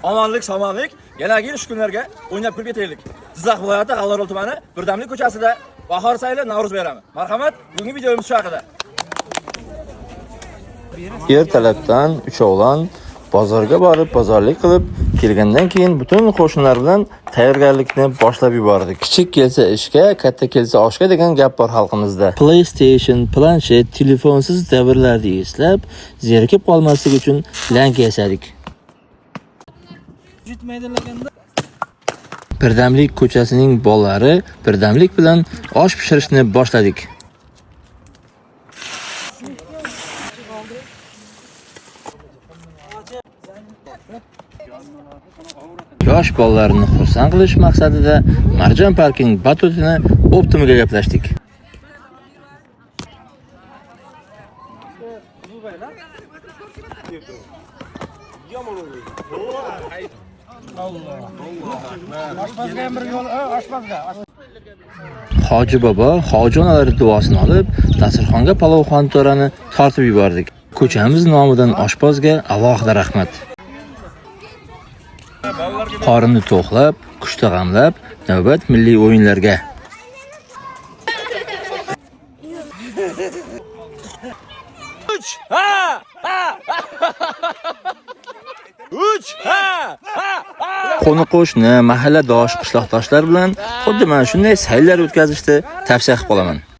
Omonlik, somonlik, yanagi yil shu kunlarga o'ynab kulib yetaylik. Jizzax viloyati G'allaorol tumani Birdamlik ko'chasida bahor sayli Navro'z bayrami. Marhamat, bugungi videomiz shu haqida. Ertalabdan uchovlon bozorga borib bozorlik qilib kelgandan keyin butun qo'shnilar bilan tayyorgarlikni boshlab yubordik. Kichik kelsa ishga, katta kelsa oshga degan gap bor xalqimizda. PlayStation, planshet, telefonsiz davrlarni eslab, zerikib qolmaslik uchun lanka yasadik. Birdamlik ko'chasining bolalari birdamlik bilan osh pishirishni boshladik. Yosh bolalarni xursand qilish maqsadida Marjon parkining batutini optimiga gaplashdik. Hoji bobo, hoji onalari duosini olib, dasturxonga palov xonto'rani tortib yubordik. Ko'chamiz nomidan oshpozga alohida rahmat. Qorinni to'xlab, kuchta g'amlab, navbat milliy o'yinlarga. Qo'ni qo'shni, mahalladosh, qishloqdoshlar bilan xuddi mana shunday sayllar o'tkazishni tavsiya qilib qolaman.